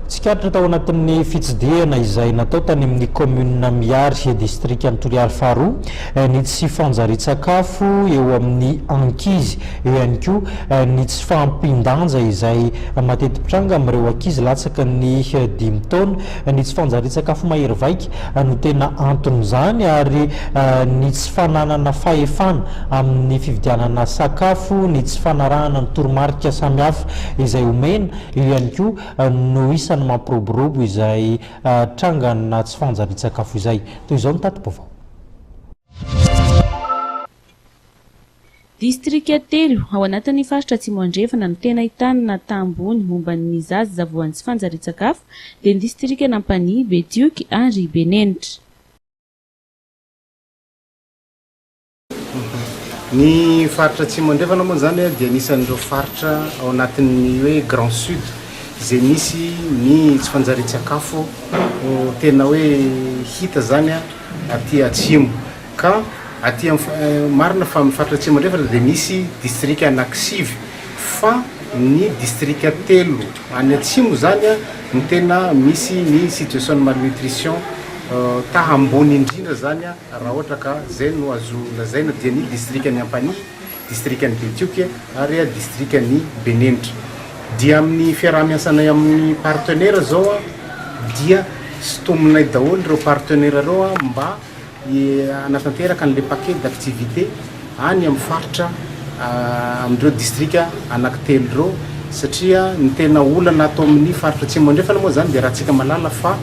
Tsikaritra tao anatin'ny fitsidihana izay natao tany amin'ny kaominina Miary, distrikan'i Toliary faharoa, ny tsy fanjarian-tsakafo eo amin'ny ankizy. Eo ihany koa ny tsy fahampian-danja izay mateti-pitranga amin'ireo ankizy latsaky ny dimy taona. Ny tsy fanjarian-tsakafo mahery vaika no tena anton'izany ary ny tsy fananana fahefana amin'ny fividianana sakafo, ny tsy fanarahana ny toromarika samihafa izay omena, eo ihany koa no isan'ny mampiroborobo izay trangana tsy fanjarian-tsakafo izay. Toy izao ny tati-baovao. Distrika telo ao anatin'ny faritra Atsimo Andrefana no tena ahitana taha ambony momba ny zaza voan'ny tsy fanjarian-tsakafo dia ny distrikan'Ampanihy, Betioky ary Benenitra. Ny faritra Atsimo Andrefana moa izany dia anisan'ireo faritra ao anatin'ny hoe Grand Sud izay misy ny tsy fanjarian-tsakafo tena hoe hita izany aty Atsimo. Ka aty amin'ny marina fa amin'ny faritra Atsimo Andrefana dia misy distrika anaky sivy fa ny distrika telo any Atsimo izany no tena misy ny situation ny malnutrition taha ambony indrindra izany. Raha ohatra ka izay no azo lazaina dia ny distrikan'i Ampanihy, distrikan'i Betioky ary distrikan'i Benenitra. Dia amin'ny fiaraha-miasanay amin'ny partenaire izao dia sintominay daholo ireo partenaire ireo mba hanatanteraka an'ilay paquet d'activités any amin'ny faritra amin'ireo distrika anankitelo ireo satria ny tena olana ato amin'ny faritra Atsimo Andrefana moa izany dia raha tsika mahalala fa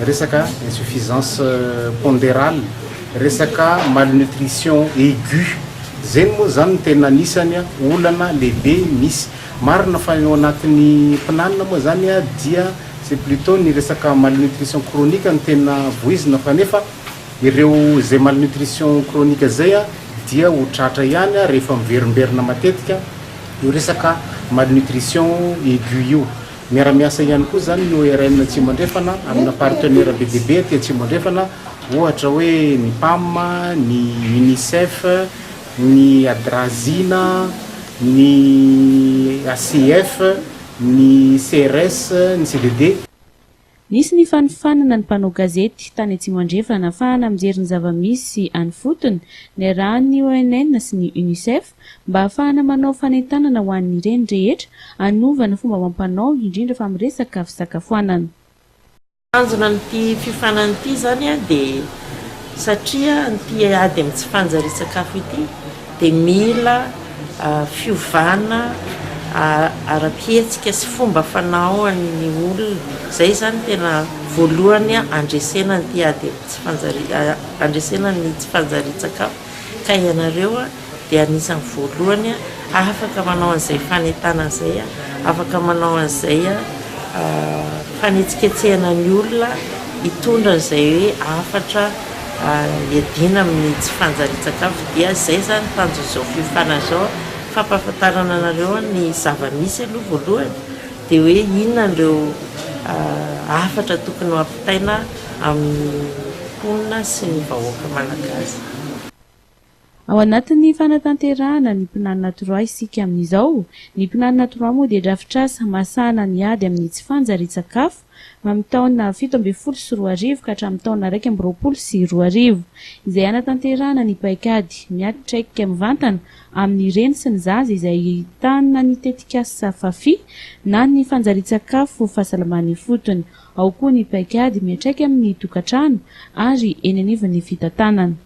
resaka insuffisance pondérale, resaka malnutrition aiguë, izay moa izany no tena anisany olana lehibe misy. Marina fa eo anatin'ny mpinanina moa izany dia c'est plutôt ny resaka malnutrition chronique no tena voizina fa nefa Ireo izay malnutrition chronique izay dia ho tratra ihany rehefa miverimberina matetika io resaka malnutrition aiguë io. Miara-miasa ihany koa izany ny ORN Atsimo Andrefana amina partenaire be dia be aty Atsimo Andrefana, ohatra hoe ny PAM, ny Unicef, ny Adrazina, ny ACF, ny CRS, ny CDD. Nisy ny fanofanana ny mpanao gazety tany Atsimo Andrefana ahafahana mijery ny zava-misy any fotony, niarahan'ny ONN sy ny Unicef mba ahafahana manao fanentanana ho an'ny reny rehetra hanova ny fomba amam-panao indrindra fa amin'ny resaka fisakafoanana. Tanjona amin'ity fiofanana ity izany dia satria ity ady amin'ny tsy fanjarian-tsakafo ity dia mila fiovana ara-pihetsika sy fomba fanao an'ny olona. Izay izany tena voalohany handresena an'ity ady amin'ny tsy fanjari-, handresena ny tsy fanjarian-tsakafo ka ianareo dia anisan'ny voalohany afaka manao an'izay fanentanana izay, afaka manao an'izay fanetsiketsehana ny olona hitondra an'izay hoe hafatra hiadiana amin'ny tsy fanjarian-tsakafo dia izay izany tanjon'izao fiofanana izao, fampahafantarana anareo ny zava-misy aloha voalohany dia hoe inona ireo hafatra tokony ho ampitaina amin'ny mponina sy ny vahoaka malagasy. Ao anatin'ny fanatanterahana ny Mpinanina Trois isika amin'izao. Ny Mpinanina Trois moa dia drafitrasa masahana ny ady amin'ny tsy fanjarian-tsakafo amin'ny taona 2017 ka hatramin'ny taona 2021, izay hanatanterahana ny paikady miantraika mivantana amin'ny reny sy ny zaza izay ahitana ny tetikasa Fafi na ny fanjarian-tsakafo fahasalaman'ny ifotony. Ao koa ny paikady miantraika amin'ny tokantrano ary eny anivon'ny fitantanana.